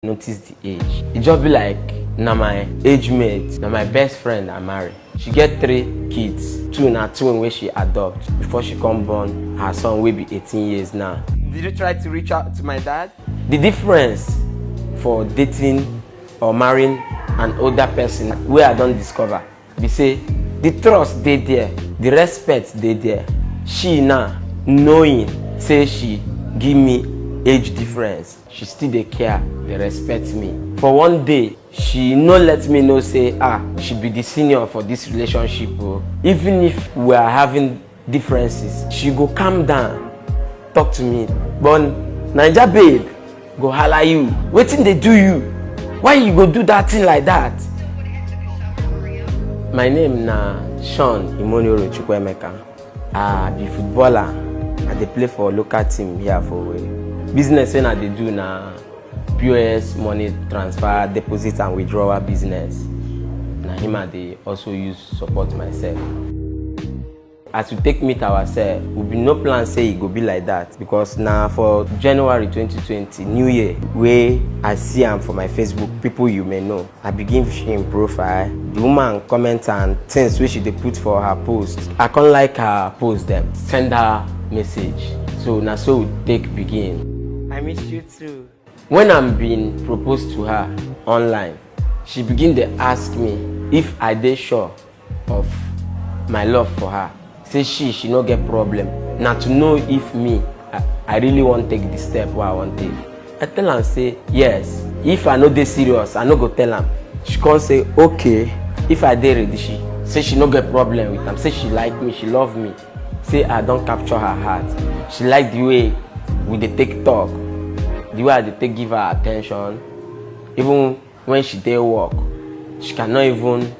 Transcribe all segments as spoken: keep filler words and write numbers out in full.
notice the age. E just be like na my age mate, na my best friend I marry. She get three kids, two na twin wey she adopt before she come born her son wey be eighteen years now. Did you try to reach out to my dad? The difference for dating or marrying an older person wey I don discover be say the trust dey there, the respect dey there. She now, knowing say she give me age difference, she still dey care, dey respect me. For one day, she no let me know say, ah, she be the senior for this relationship o. Even if we are having differences, she go calm down, talk to me. But Naija babe go hala you. Wetin dey do you? Why you go do that thing like that? My name na Sean Imonioro Chukwuemeka. I be footballer. I dey play for local team here for Owerri. Business wey I dey do na P O S, money transfer, deposit and withdrawal business. Na him I dey also use support myself. As we take meet ourselves, we bin no plan say e go be like that, because na for January twenty twenty, New Year, wey I see am for my Facebook, people you may know. I begin him profile. The woman comment and things wey she dey put for her post. I come like her post dem, send her message. So na so we take begin. I miss you too. When I bin propose to her online, she begin dey ask me if I dey sure of my love for her. Say she, she no get problem. Na to know if me, I, I really wan take the step wey I wan take. I tell am say yes. If I no dey serious, I no go tell am. She come say, okay, if I dey ready. She say she no get problem with am. Say she like me, she love me. Say I don capture her heart. She like the way we dey take talk, the way I dey take give her attention. Even when she dey work, she cannot even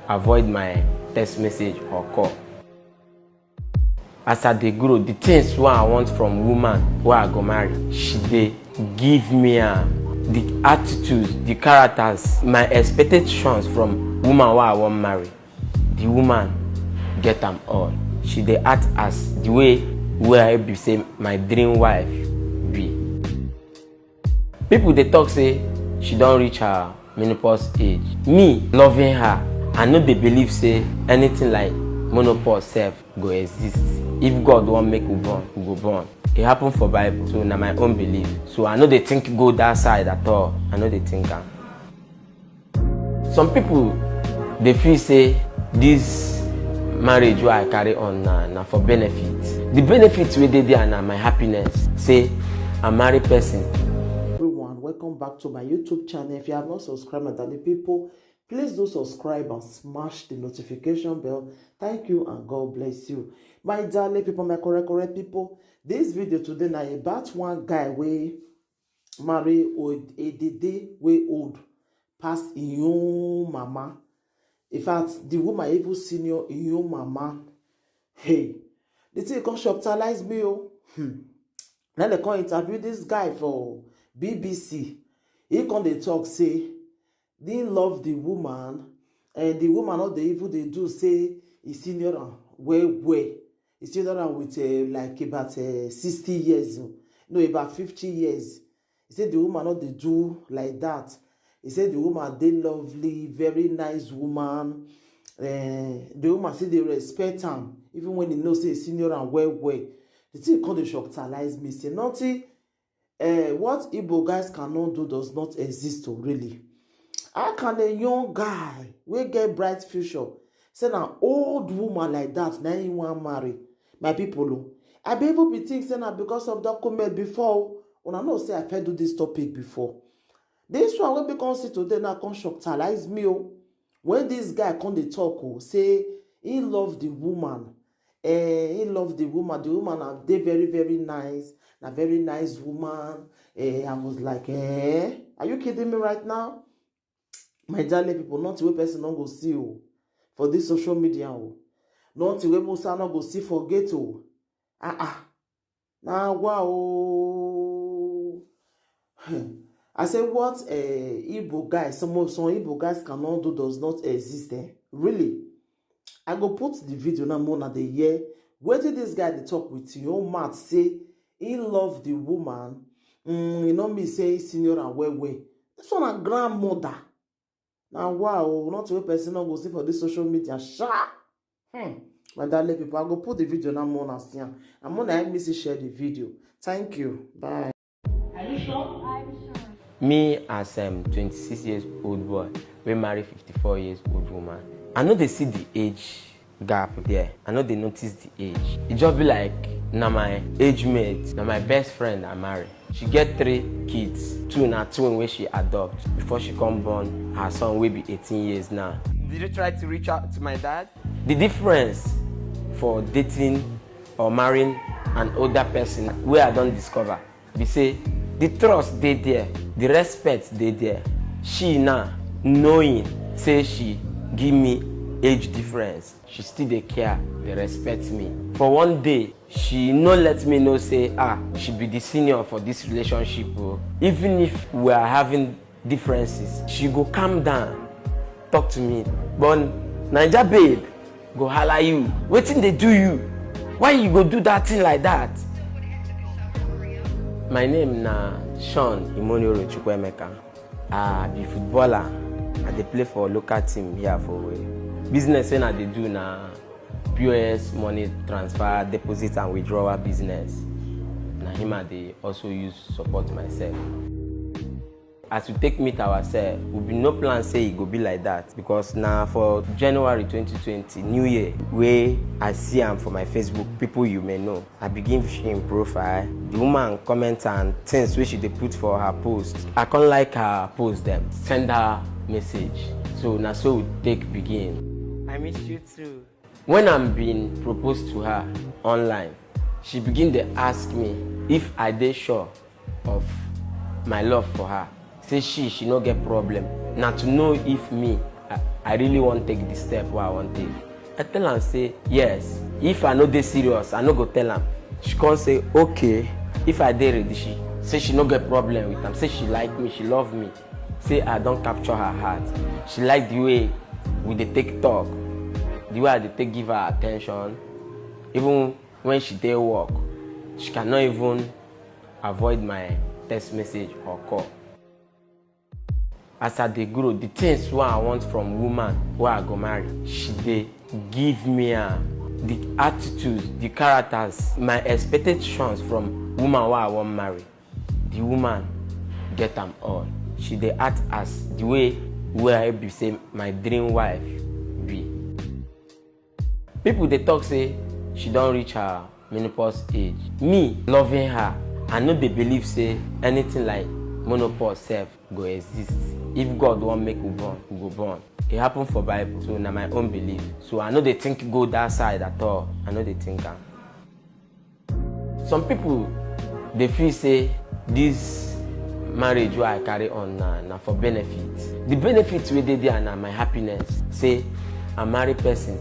avoid my text message or call. As I dey grow, the things wey I want from woman wey I go marry, she dey give me am. The attitude, the characters, my expectations from woman wey I wan marry, the woman get am all. She dey act as the way wey I be say my dream wife be. People dey talk say she don reach her menopause age. Me, loving her, I no dey believe say anything like menopause sef go exist. If God wan make we born, we go born. E happen for Bible, so na my own belief. So I no dey think go that side at all. I no dey think am. Some people dey feel say this marriage wey I carry on na, na for benefit. The benefit wey dey there na my happiness. Say I marry person. Everyone, welcome back to my YouTube channel. If you have not subscribed, my darling people, please do subscribe and smash the notification bell. Thank you and God bless you. My darling people, my correct, correct people, this video today na about one guy wey marry old, a dede wey old pass im own mama. In fact, the woman even senior im own mama. Hey, the thing come shocktalize me o. Hmm. Then they come interview this guy for B B C. He come dey talk say he love the woman, and the woman no dey even dey do say he senior am well well. He senior am with uh, like about uh, sixty years, o. No, about fifty years. He said the woman no dey do like that. He said the woman dey lovely, very nice woman. Uh, the woman still dey respect am, even when he know say he senior am well well. The thing come dey shocktalize me say nothing. Uh, what Igbo guys cannot do does not exist, o, really. How can a young guy wey get bright future say na old woman like that na him wan marry? My people, o, I be even be think say na because of document before, o. Una know say I fit do this topic before. This one wey be come see today now come shocktalize me, o. When this guy come dey talk, o, say he love the woman, eh, he love the woman. The woman na dey very, very nice, na very nice woman. Eh, I was like, eh, are you kidding me right now? My darling people, nothing wey person no go see, o, for this social media, o. Nothing wey Musa no go see for gate, o. Ah ah. Na wa, o. Hmm. I say what uh, Igbo guys, some of some Igbo guys cannot do does not exist. Eh? Really. I go put the video now more na dey hear wetin this guy dey talk with him own mouth say he love the woman. Mm, e no mean say he senior am well well. This one na grandmother. Na wow, not wey person no go see for this social media. Sha! Hmm. My darling people, I go put the video now more na see am. And more na help me see share the video. Thank you. Bye. Are you sure? I'm sure. Me as um, twenty-six years old boy, we marry fifty-four years old woman. I know they see the age gap there. I know they notice the age. It just be like na my age mate, na my best friend I marry. She get three kids. Two na twin wey she adopt before she come born her son wey be eighteen years now. Did you try to reach out to my dad? The difference for dating or marrying an older person wey I don discover be say the trust dey there, the respect dey there. She now knowing say she give me age difference, she still dey care, dey respect me. For one day, she no let me know say ah she be the senior for this relationship o. Even if we are having differences, she go calm down, talk to me. But Naija babe go holla you, wetin dey do you? Why you go do that thing like that? My name na Sean Imonioro Chukwuemeka. I be footballer. I dey play for local team here for Owerri. Business wey I dey do na P O S money transfer, deposit and withdrawal business. Na him I dey also use support myself. As we take meet ourselves, we bin no plan say e go be like that, because na for January twenty twenty, New Year, wey I see am for my Facebook, people you may know. I begin visit im profile. The woman comment and things wey she dey put for her post. I come like her post dem, send her message. So na so we take begin. I miss you too. When I bin propose to her online, she begin dey ask me if I dey sure of my love for her. Say she, she no get problem. Na to know if me, I, I really wan take the step wey I wan take. I tell am say yes. If I no dey serious, I no go tell am. She come say okay. If I dey ready, she say she no get problem with am. Say she like me, she love me. Say I don capture her heart. She like the way we dey take talk, the way I dey take give her attention. Even when she dey work, she cannot even avoid my text message or call. As I dey grow, the things wey I want from woman wey I go marry, she dey give me am. The attitude, the characters, my expectations from woman wey I wan marry, the woman get am all. She dey act as the way wey I be say my dream wife be. People dey talk say she don reach her menopause age. Me loving her, I no dey believe say anything like menopause sef go exist. If God wan make we born, we go born. E happen for Bible, so na my own belief. So I no dey think go that side at all. I no dey think am. Some people dey feel say this marriage wey I carry on na, na for benefit. The benefit wey dey there na my happiness. Say I marry person